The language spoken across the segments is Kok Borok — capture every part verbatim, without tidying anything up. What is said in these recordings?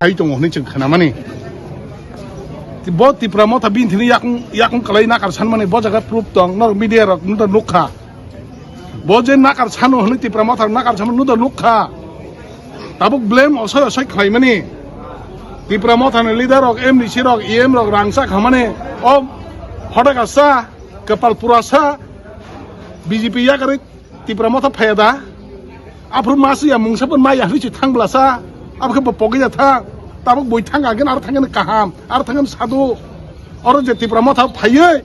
Hai tongo hwnwi chwng khnamani. Bo Tipra Motha bini thani yakung, yakung kwlai nakar sanmani, bo jaga proof tong, norok media rok nukha. Bo je nakar sano hwnwi Tipra Motha nakar sano nukha. Tabuk blame osoi osoi khlaimani. Tipra Motha ni leader rok, M D C rok, E M rok rangchak hamani. O hoda kasa, kwpal pura sa, B J P yakarwi Tipra Motha phaya da? Aphuru ma siya mungsa pun ma ya hwi si thang bla sa. Abo khe bo pogwi ya thang. Tabuk bui thang agin ar thangin kaham, ar thangin sadu. Oro je Tipra Motha phaiwi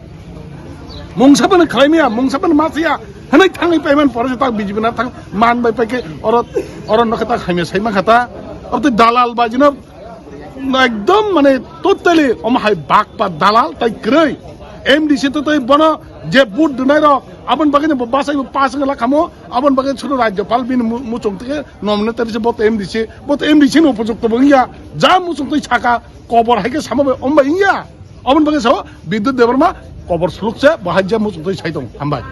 mungsa pun khlai maya, mungsa pun ma siya. Hwnwi thangwi payment pore se tak B J P na thang man bai pai khe oro, oro no khe tak hamya sai man kha ta. Abo tei dalal bajino Ekdom mane totally omo hai bakpa dalal tai kwrwi. M D C to tei bono je vote dunai rok aboni bagwi bo bachai bo pass wngla khamo, aboni bagwi suru rajyapal bini mu-, muchung tike nominate tari se bo to M D C, bo to M D C no upojukto bo wngya. Ja muchung twi saka kobor hai khe samo bai om bai wngya. Aboni bagwi sao Bidyut Debbarma kobor suluk se bo hai ja muchung twi sai tong. Hambai.